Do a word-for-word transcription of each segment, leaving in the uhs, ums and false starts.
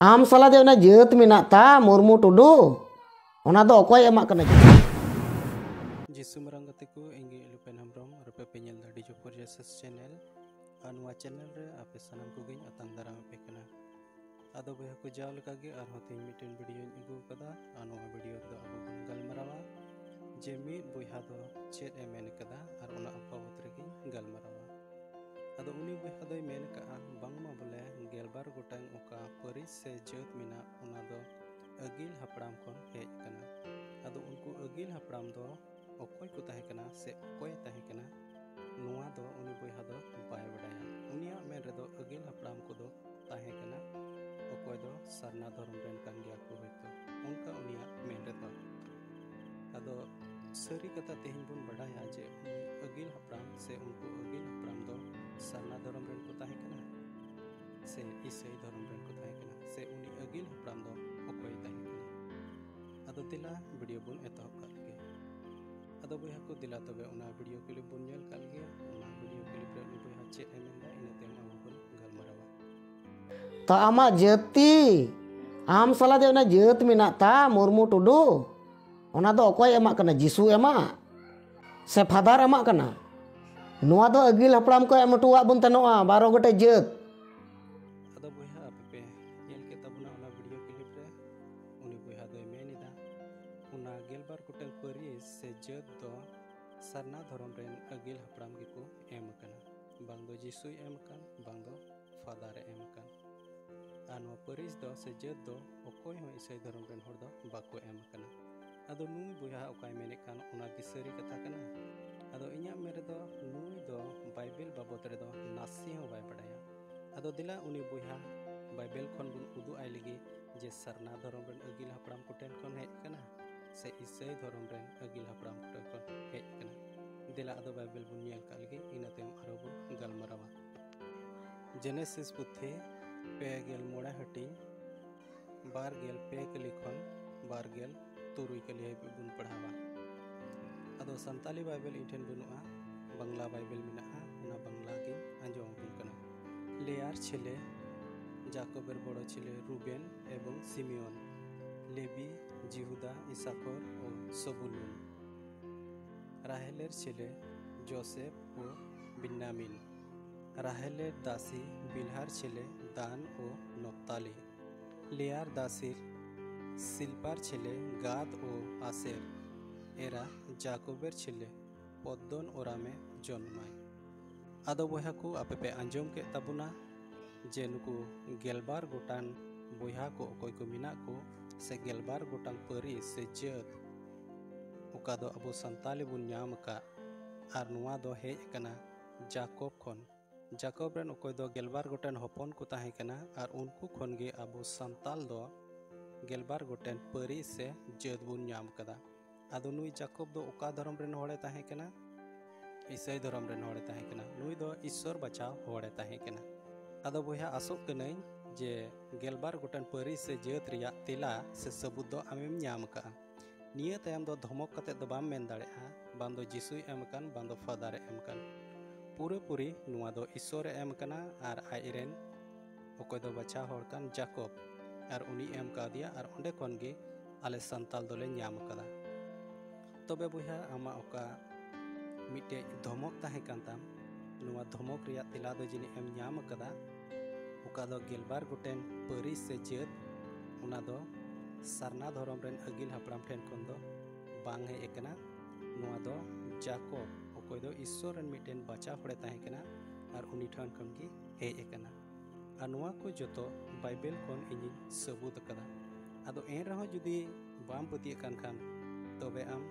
ᱟᱢ ᱥᱟᱞᱟᱜ ᱡᱮ ᱚᱱᱟ ᱡᱟᱹᱛ ᱢᱮᱱᱟᱜ ᱛᱟ ᱢᱩᱨᱢᱩ ᱴᱩᱰᱩ, ᱚᱱᱟ ᱫᱚ ᱚᱠᱚᱭ ᱮᱢᱟᱜ ᱠᱟᱱᱟ? ᱡᱤᱥᱩ ᱢᱟᱨᱟᱝ ᱜᱟᱛᱮ ᱠᱚ, ᱤᱧ ᱜᱮ ᱞᱩᱯᱮᱱ ᱦᱮᱢᱵᱨᱚᱢ, ᱟᱨ ᱟᱯᱮ ᱯᱮ ᱧᱮᱞ ᱮᱫᱟ ᱰᱤᱡᱚ ᱯᱷᱚᱨ ᱡᱤᱥᱟᱥ ᱪᱮᱱᱮᱞ᱾ ᱟᱨ ᱱᱚᱣᱟ ᱪᱮᱱᱮᱞ ᱨᱮ ᱟᱯᱮ ᱥᱟᱱᱟᱢ ᱠᱚᱜᱮᱧ ᱟᱛᱟᱝ ᱫᱟᱨᱟᱢ ᱟᱯᱮ ᱠᱟᱱᱟ᱾ ᱟᱫᱚ ᱵᱚᱭᱦᱟ ᱠᱚ, ᱡᱟᱣ ᱞᱮᱠᱟ ᱜᱮ ᱟᱨᱦᱚᱸ ᱛᱮᱦᱮᱧ ᱢᱤᱫᱴᱮᱱ ᱵᱷᱤᱰᱤᱭᱳᱧ ᱟᱹᱜᱩ ᱟᱠᱟᱫᱟ᱾ ᱟᱨ ᱱᱚᱣᱟ ᱵᱷᱤᱰᱤᱭᱳ ᱨᱮᱫᱚ ᱟᱵᱚ ᱵᱚᱱ ᱜᱟᱞᱢᱟᱨᱟᱣᱟ ᱡᱮ ᱢᱤᱫ ᱵᱚᱭᱦᱟ ᱫᱚ ᱪᱮᱫ ᱮ ᱢᱮᱱ ᱠᱟᱫᱟ, ᱟᱨ ᱚᱱᱟ ᱵᱟᱵᱚᱛ ᱨᱮᱜᱮᱧ ᱜᱟᱞᱢᱟᱨᱟᱣᱟ᱾ ᱟᱫᱚ ᱩᱱᱤ ᱵᱚᱭᱦᱟ ᱫᱚᱭ ᱢᱮᱱ ᱠᱟᱜᱼᱟ, ᱵᱟᱝᱢᱟ ᱵᱚᱞᱮ ᱜᱮᱞᱵᱟᱨ ᱜᱚᱴᱟᱝ ᱚᱠᱟ ᱯᱟᱹᱨᱤᱥ ᱥᱮ ᱡᱟᱹᱛ ᱢᱮᱱᱟᱜ, ᱚᱱᱟ ᱫᱚ ᱟᱹᱜᱤᱞ ᱦᱟᱯᱲᱟᱢ ᱠᱷᱚᱱ ᱦᱮᱡ ᱟᱠᱟᱱᱟ᱾ ᱟᱫᱚ ᱩᱱᱠᱩ ᱟᱹᱜᱤᱞ ᱦᱟᱯᱲᱟᱢ ᱫᱚ ᱚᱠᱚᱭ ᱠᱚ ᱛᱟᱦᱮᱸ ᱠᱟᱱᱟ ᱥᱮ ᱚᱠᱚᱭᱮ ᱛᱟᱦᱮᱸ ᱠᱟᱱᱟ, ᱱᱚᱣᱟ ᱫᱚ ᱩᱱᱤ ᱵᱚᱭᱦᱟ ᱫᱚ ᱵᱟᱭ ᱵᱟᱰᱟᱭᱟ᱾ ᱩᱱᱤᱭᱟᱜ ᱢᱮᱱ ᱨᱮᱫᱚ ᱟᱹᱜᱤᱞ ᱦᱟᱯᱲᱟᱢ ᱠᱚᱫᱚ ᱛᱟᱦᱮᱸ ᱠᱟᱱᱟ, ᱚᱠᱚᱭ ᱫᱚ ᱥᱟᱨᱱᱟ ᱫᱷᱚᱨᱚᱢ ᱨᱮᱱ ᱠᱟᱱ ᱜᱮᱭᱟ ᱠᱚ ᱦᱳᱭᱛᱳ, ᱚᱱᱠᱟ ᱩᱱᱤᱭᱟᱜ ᱢᱮᱱ ᱨᱮᱫᱚ᱾ ᱟᱫᱚ ᱥᱟᱹᱨᱤ ᱠᱟᱛᱷᱟ ᱛᱮᱦᱮᱧ ᱵᱚᱱ ᱵᱟᱰᱟᱭᱟ ᱡᱮ ᱩᱱᱤ ᱟᱹᱜᱤᱞ ᱦᱟᱯᱲᱟᱢ ᱥᱮ ᱩᱱᱠᱩ ᱟᱹᱜᱤᱞ ᱦᱟᱯᱲᱟᱢ ᱫᱚ ᱥᱟᱨᱱᱟ ᱫᱷᱚᱨᱚᱢ ᱨᱮᱱ ᱠᱚ ᱛᱟᱦᱮᱸ ᱠᱟᱱᱟ ᱥᱮ ᱤᱥᱟᱹᱭ ᱫᱷᱚᱨᱚᱢ ᱨᱮᱱ ᱠᱚ ᱛᱟᱦᱮᱸ ᱠᱟᱱᱟ, ᱥᱮ ᱩᱱᱤ ᱟᱹᱜᱤᱞ ᱦᱟᱯᱲᱟᱢ ᱫᱚ ᱚᱠᱚᱭ ᱛᱟᱦᱮᱸ ᱠᱟᱱᱟ? ᱟᱫᱚ ᱫᱮᱞᱟ ᱵᱷᱤᱰᱤᱭᱳ ᱵᱚᱱ ᱮᱛᱚᱦᱚᱵ ᱠᱟᱜ ᱞᱮᱜᱮ᱾ ᱟᱫᱚ ᱵᱚᱭᱦᱟ ᱠᱚ, ᱫᱮᱞᱟ ᱛᱚᱵᱮ ᱚᱱᱟ ᱵᱷᱤᱰᱤᱭᱳ ᱠᱞᱤᱯ ᱵᱚᱱ ᱧᱮᱞ ᱠᱟᱜ ᱞᱮᱜᱮ᱾ ᱚᱱᱟ ᱵᱷᱤᱰᱤᱭᱳ ᱠᱞᱤᱯ ᱨᱮ ᱩᱱᱤ ᱵᱚᱭᱦᱟ ᱪᱮᱫ ᱮ ᱢᱮᱱᱫᱟ, ᱤᱱᱟᱹ ᱛᱟᱭᱚᱢ ᱟᱵᱚ ᱵᱚᱱ ᱜᱟᱞᱢᱟᱨᱟᱣᱟ᱾ ᱛᱚ ᱟᱢᱟᱜ ᱡᱟᱹᱛᱤ, ᱟᱢ ᱥᱟᱞᱟᱜ ᱡᱮ ᱚᱱᱟ ᱡᱟᱹᱛ ᱢᱮᱱᱟᱜ ᱛᱟ ᱢᱩᱨᱢᱩ ᱴᱩᱰᱩ, ᱚᱱᱟ ᱫᱚ ᱚᱠᱚᱭ ᱮᱢᱟᱜ ᱠᱟᱱᱟ? ᱡᱤᱥᱩ ᱮᱢᱟᱜ ᱥᱮ ᱯᱷᱟᱫᱟᱨ ᱮᱢᱟᱜ ᱠᱟᱱᱟ? ᱱᱚᱣᱟ ᱫᱚ ᱟᱹᱜᱤᱞ ᱦᱟᱯᱲᱟᱢ ᱠᱚ ᱮᱢ ᱦᱚᱴᱚᱣᱟᱜ ᱵᱚᱱ ᱛᱟᱦᱮᱱᱚᱜᱼᱟ, ᱵᱟᱨᱚ ᱜᱚᱴᱮᱡ ᱡᱟᱹᱛ᱾ ᱟᱫᱚ ᱵᱚᱭᱦᱟ, ᱟᱯᱮ ᱯᱮ ᱧᱮᱞ ᱠᱮᱫ ᱛᱟᱵᱚᱱᱟ ᱚᱱᱟ ᱵᱷᱤᱰᱤᱭᱳ ᱠᱞᱤᱯ ᱨᱮ, ᱩᱱᱤ ᱵᱚᱭᱦᱟ ᱫᱚᱭ ᱢᱮᱱ ᱮᱫᱟ, ᱚᱱᱟ ᱜᱮᱞᱵᱟᱨ ᱜᱚᱴᱟᱝ ᱯᱟᱹᱨᱤᱥ ᱥᱮ ᱡᱟᱹᱛ ᱫᱚ ᱥᱟᱨᱱᱟ ᱫᱷᱚᱨᱚᱢ ᱨᱮᱱ ᱟᱹᱜᱤᱞ ᱦᱟᱯᱲᱟᱢ ᱜᱮᱠᱚ ᱮᱢ ᱟᱠᱟᱱᱟ, ᱵᱟᱝ ᱫᱚ ᱡᱤᱥᱩᱭ ᱮᱢ ᱟᱠᱟᱱ, ᱵᱟᱝ ᱫᱚ ᱯᱷᱟᱫᱟᱨ ᱮ ᱮᱢ ᱟᱠᱟᱱ᱾ ᱟᱨ ᱱᱚᱣᱟ ᱯᱟᱹᱨᱤᱥ ᱫᱚ ᱥᱮ ᱡᱟᱹᱛ ᱫᱚ ᱚᱠᱚᱭ ᱦᱚᱸ ᱤᱥᱟᱹᱭ ᱫᱷᱚᱨᱚᱢ ᱨᱮᱱ ᱦᱚᱲ ᱫᱚ ᱵᱟᱠᱚ ᱮᱢ ᱟᱠᱟᱱᱟ᱾ ᱟᱫᱚ ᱱᱩᱭ ᱵᱚᱭᱦᱟ ᱚᱠᱟᱭ ᱢᱮᱱᱮᱫ ᱠᱟᱱ, ᱚᱱᱟ ᱜᱮ ᱥᱟᱹᱨᱤ ᱠᱟᱛᱷᱟ ᱠᱟᱱᱟ? ᱟᱫᱚ ᱤᱧᱟᱹᱜ ᱢᱮᱱ ᱨᱮᱫᱚ ᱱᱩᱭ ᱫᱚ ᱵᱟᱭᱵᱮᱞ ᱵᱟᱵᱚᱫ ᱨᱮᱫᱚ ᱱᱟᱥᱮ ᱦᱚᱸ ᱵᱟᱭ ᱵᱟᱰᱟᱭᱟ᱾ ᱟᱫᱚ ᱫᱮᱞᱟ ᱩᱱᱤ ᱵᱚᱭᱦᱟ ᱵᱟᱭᱵᱮᱞ ᱠᱷᱚᱱ ᱵᱚᱱ ᱩᱫᱩᱜ ᱟᱭ ᱞᱮᱜᱮ ᱡᱮ ᱥᱟᱨᱱᱟ ᱫᱷᱚᱨᱚᱢ ᱨᱮᱱ ᱟᱹᱜᱤᱞ ᱦᱟᱯᱲᱟᱢ ᱠᱚᱴᱷᱮᱱ ᱠᱷᱚᱱ ᱦᱮᱡ ᱟᱠᱟᱱᱟ ᱥᱮ ᱤᱥᱟᱹᱭ ᱫᱷᱚᱨᱚᱢ ᱨᱮᱱ ᱟᱹᱜᱤᱞ ᱦᱟᱯᱲᱟᱢ ᱠᱚᱴᱷᱮᱱ ᱠᱷᱚᱱ ᱦᱮᱡ ᱟᱠᱟᱱᱟ᱾ ᱫᱮᱞᱟ ᱟᱫᱚ ᱵᱟᱭᱵᱮᱞ ᱵᱚᱱ ᱧᱮᱞ ᱠᱟᱜ ᱞᱮᱜᱮ, ᱤᱱᱟᱹ ᱛᱟᱭᱚᱢ ᱟᱨᱦᱚᱸ ᱵᱚᱱ ᱜᱟᱞᱢᱟᱨᱟᱣᱟ᱾ ᱡᱮᱱᱮᱥᱤᱥ ᱯᱩᱛᱷᱤ ᱯᱮ ᱜᱮᱞ ᱢᱚᱬᱮ ᱦᱟᱹᱴᱤᱧ, ᱵᱟᱨ ᱜᱮᱞ ᱯᱮ ᱠᱟᱹᱞᱤ ᱠᱷᱚᱱ ᱵᱟᱨ ᱜᱮᱞ ᱛᱩᱨᱩᱭ ᱠᱟᱹᱞᱤ ᱦᱟᱹᱵᱤᱡ ᱵᱚᱱ ᱯᱟᱲᱦᱟᱣᱟ᱾ ᱟᱫᱚ ᱥᱟᱱᱛᱟᱞᱤ ᱵᱟᱭᱵᱮᱞ ᱤᱧ ᱴᱷᱮᱱ ᱵᱟᱹᱱᱩᱜᱼᱟ, ᱵᱟᱝᱞᱟ ᱵᱟᱭᱵᱮᱞ ᱢᱮᱱᱟᱜᱼᱟ, ᱚᱱᱟ ᱵᱟᱝᱞᱟ ᱜᱤᱧ ᱟᱸᱡᱚᱢ ᱟᱵᱚᱱ ᱠᱟᱱᱟ᱾ ᱞᱮᱭᱟᱨ ᱪᱷᱮᱞᱮ, জাকবের বড় ছেলে রুবেন এবং সিমিয়ন, লেবি, জিহুদা, ইসাখর ও সবুলুন। রাহেলের ছেলে জোসেফ ও বিন্যামিন। রাহেলের দাসী বিলহার ছেলে দান ও নপ্তালি। লেয়ার দাসীর সিলপার ছেলে গাদ ও আᱥᱮᱨ᱾ ᱮᱨᱟ ᱡᱟᱠᱚᱵᱮᱨ ᱪᱮᱞᱮ ᱯᱚᱫᱽᱫᱚᱱ ᱚᱨᱟᱢᱮ ᱡᱚᱱᱢᱟᱭ᱾ ᱟᱫᱚ ᱵᱚᱭᱦᱟ ᱠᱚ, ᱟᱯᱮ ᱯᱮ ᱟᱸᱡᱚᱢ ᱠᱮᱫ ᱛᱟᱵᱚᱱᱟ ᱡᱮ ᱱᱩᱠᱩ ᱜᱮᱞᱵᱟᱨ ᱜᱚᱴᱟᱝ ᱵᱚᱭᱦᱟ ᱠᱚ ᱚᱠᱚᱭ ᱠᱚ ᱢᱮᱱᱟᱜ ᱠᱚ, ᱥᱮ ᱜᱮᱞᱵᱟᱨ ᱜᱚᱴᱟᱝ ᱯᱟᱹᱨᱤᱥ ᱥᱮ ᱡᱟᱹᱛ, ᱚᱠᱟ ᱫᱚ ᱟᱵᱚ ᱥᱟᱱᱛᱟᱞᱤ ᱵᱚᱱ ᱧᱟᱢ ᱟᱠᱟᱫ, ᱟᱨ ᱱᱚᱣᱟ ᱫᱚ ᱦᱮᱡ ᱟᱠᱟᱱᱟ ᱡᱟᱠᱚᱵ ᱠᱷᱚᱱ᱾ ᱡᱟᱠᱚᱵ ᱨᱮᱱ ᱚᱠᱚᱭ ᱫᱚ ᱜᱮᱞᱵᱟᱨ ᱜᱚᱴᱮᱱ ᱦᱚᱯᱚᱱ ᱠᱚ ᱛᱟᱦᱮᱸ ᱠᱟᱱᱟ, ᱟᱨ ᱩᱱᱠᱩ ᱠᱷᱚᱱ ᱜᱮ ᱟᱵᱚ ᱥᱟᱱᱛᱟᱞ ᱫᱚ ᱜᱮᱞᱵᱟᱨ ᱜᱚᱴᱮᱱ ᱯᱟᱹᱨᱤᱥ ᱥᱮ ᱡᱟᱹᱛ ᱵᱚᱱ ᱧᱟᱢ ᱠᱟᱫᱟ᱾ ᱟᱫᱚ ᱱᱩᱭ ᱡᱟᱠᱚᱵ ᱫᱚ ᱚᱠᱟ ᱫᱷᱚᱨᱚᱢ ᱨᱮᱱ ᱦᱚᱲᱮ ᱛᱟᱦᱮᱸ ᱠᱟᱱᱟ? ᱤᱥᱟᱹᱭ ᱫᱷᱚᱨᱚᱢ ᱨᱮᱱ ᱦᱚᱲᱮ ᱛᱟᱦᱮᱸ ᱠᱟᱱᱟ᱾ ᱱᱩᱭ ᱫᱚ ᱤᱥᱥᱚᱨ ᱵᱟᱪᱷᱟᱣ ᱦᱚᱲᱮ ᱛᱟᱦᱮᱸ ᱠᱟᱱᱟ᱾ ᱟᱫᱚ ᱵᱚᱭᱦᱟ, ᱟᱥᱚᱜ ᱠᱟᱹᱱᱟᱹᱧ ᱡᱮ ᱜᱮᱞᱵᱟᱨ ᱜᱚᱴᱮᱱ ᱯᱟᱹᱨᱤᱥ ᱥᱮ ᱡᱟᱹᱛ ᱨᱮᱭᱟᱜ ᱛᱮᱞᱟ ᱥᱮ ᱥᱟᱹᱵᱩᱫ ᱫᱚ ᱟᱢᱮᱢ ᱧᱟᱢ ᱟᱠᱟᱫᱼᱟ᱾ ᱱᱤᱭᱟᱹ ᱛᱟᱭᱚᱢ ᱫᱚ ᱫᱷᱚᱢᱚᱠ ᱠᱟᱛᱮ ᱫᱚ ᱵᱟᱢ ᱢᱮᱱ ᱫᱟᱲᱮᱭᱟᱜᱼᱟ, ᱵᱟᱝ ᱫᱚ ᱡᱤᱥᱩᱭ ᱮᱢ ᱟᱠᱟᱱ, ᱵᱟᱝ ᱫᱚ ᱯᱷᱟᱫᱟᱨᱮ ᱮᱢ ᱟᱠᱟᱱ᱾ ᱯᱩᱨᱟᱹᱯᱩᱨᱤ ᱱᱚᱣᱟ ᱫᱚ ᱤᱥᱥᱚᱨᱮ ᱮᱢ ᱟᱠᱟᱱᱟ ᱟᱨ ᱟᱡ ᱨᱮᱱ ᱚᱠᱚᱭ ᱫᱚ ᱵᱟᱪᱷᱟᱣ ᱦᱚᱲ ᱠᱟᱱ ᱡᱟᱠᱚᱵ, ᱟᱨ ᱩᱱᱤ ᱮᱢ ᱠᱟᱣᱫᱮᱭᱟ, ᱟᱨ ᱚᱸᱰᱮ ᱠᱷᱚᱱ ᱜᱮ ᱟᱞᱮ ᱥᱟᱱᱛᱟᱞ ᱫᱚᱞᱮ ᱧᱟᱢ ᱟᱠᱟᱫᱟ᱾ ᱛᱚᱵᱮ ᱵᱚᱭᱦᱟ, ᱟᱢᱟᱜ ᱚᱠᱟ ᱢᱤᱫᱴᱮᱡ ᱫᱷᱚᱢᱚᱠ ᱛᱟᱦᱮᱸ ᱠᱟᱱ ᱛᱟᱢ, ᱱᱚᱣᱟ ᱫᱷᱚᱢᱚᱠ ᱨᱮᱭᱟᱜ ᱛᱮᱞᱟ ᱫᱚ ᱡᱟᱹᱱᱤᱡ ᱮᱢ ᱧᱟᱢ ᱟᱠᱟᱫᱟ᱾ ᱚᱠᱟ ᱫᱚ ᱜᱮᱞᱵᱟᱨ ᱜᱚᱴᱮᱱ ᱯᱟᱹᱨᱤᱥ ᱥᱮ ᱡᱟᱹᱛ, ᱚᱱᱟ ᱫᱚ ᱥᱟᱨᱱᱟ ᱫᱷᱚᱨᱚᱢ ᱨᱮᱱ ᱟᱹᱜᱤᱞ ᱦᱟᱯᱲᱟᱢ ᱴᱷᱮᱱ ᱠᱷᱚᱱ ᱫᱚ ᱵᱟᱝ ᱦᱮᱡ ᱟᱠᱟᱱᱟ᱾ ᱱᱚᱣᱟ ᱫᱚ ᱡᱟᱠᱚᱵ, ᱚᱠᱚᱭ ᱫᱚ ᱤᱥᱥᱚᱨ ᱨᱮᱱ ᱢᱤᱫᱴᱮᱱ ᱵᱟᱪᱷᱟᱣ ᱦᱚᱲᱮ ᱛᱟᱦᱮᱸ ᱠᱟᱱᱟ, ᱟᱨ ᱩᱱᱤ ᱴᱷᱮᱱ ᱠᱷᱚᱱ ᱜᱮ ᱦᱮᱡ ᱟᱠᱟᱱᱟ᱾ ᱟᱨ ᱱᱚᱣᱟ ᱠᱚ ᱡᱚᱛᱚ ᱵᱟᱭᱵᱮᱞ ᱠᱷᱚᱱ ᱤᱧᱤᱧ ᱥᱟᱹᱵᱩᱫ ᱟᱠᱟᱫᱟ᱾ ᱟᱫᱚ ᱮᱱ ᱨᱮᱦᱚᱸ ᱡᱩᱫᱤ ᱵᱟᱢ ᱯᱟᱹᱛᱭᱟᱹᱜ ᱠᱟᱱ ᱠᱷᱟᱱ, ᱛᱚᱵᱮ ᱟᱢ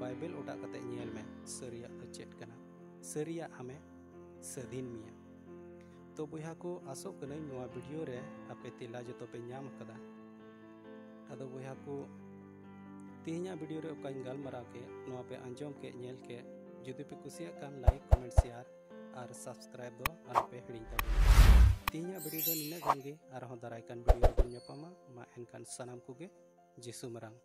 ᱵᱟᱭᱵᱮᱞ ᱚᱰᱟᱜ ᱠᱟᱛᱮ ᱧᱮᱞ ᱢᱮ, ᱥᱟᱹᱨᱤᱭᱟᱜ ᱫᱚ ᱪᱮᱫ ᱠᱟᱱᱟ᱾ ᱥᱟᱹᱨᱤᱭᱟᱜ ᱟᱢᱮ ᱥᱟᱹᱫᱷᱤᱱ ᱢᱮᱭᱟ᱾ ᱛᱚ ᱵᱚᱭᱦᱟ ᱠᱚ, ᱟᱥᱚᱜ ᱠᱟᱹᱱᱟᱹᱧ ᱱᱚᱣᱟ ᱵᱷᱤᱰᱤᱭᱳ ᱨᱮ ᱟᱯᱮ ᱛᱮᱞᱟ ᱡᱚᱛᱚ ᱯᱮ ᱧᱟᱢ ᱟᱠᱟᱫᱟ᱾ ᱟᱫᱚ ᱵᱚᱭᱦᱟ ᱠᱚ, ᱛᱮᱦᱮᱧᱟᱜ ᱵᱷᱤᱰᱤᱭᱳ ᱨᱮ ᱚᱠᱟᱧ ᱜᱟᱞᱢᱟᱨᱟᱣ ᱠᱮᱫ, ᱱᱚᱣᱟ ᱯᱮ ᱟᱸᱡᱚᱢ ᱠᱮᱫ, ᱧᱮᱞ ᱠᱮᱫ, ᱡᱩᱫᱤ ᱯᱮ ᱠᱩᱥᱤᱭᱟᱜ ᱠᱷᱟᱱ, ᱞᱟᱭᱤᱠ, ᱠᱚᱢᱮᱱᱴ, ᱥᱮᱭᱟᱨ ᱟᱨ ᱥᱟᱵᱥᱠᱨᱟᱭᱤᱵ ᱫᱚ ᱟᱞᱚᱯᱮ ᱦᱤᱲᱤᱧ ᱛᱟᱵᱚᱱᱟ᱾ ᱛᱮᱦᱮᱧᱟᱜ ᱵᱷᱤᱰᱤᱭᱳ ᱫᱚ ᱱᱤᱱᱟᱹᱜ ᱜᱟᱱ ᱜᱮ, ᱟᱨᱦᱚᱸ ᱫᱟᱨᱟᱭ ᱠᱟᱱ ᱵᱷᱤᱰᱤᱭᱳ ᱨᱮᱵᱚᱱ ᱧᱟᱯᱟᱢᱟ᱾ ᱢᱟ ᱮᱱᱠᱷᱟᱱ ᱥᱟᱱᱟᱢ ᱠᱚᱜᱮ ᱡᱤᱥᱩ ᱢᱟᱨᱟᱝ᱾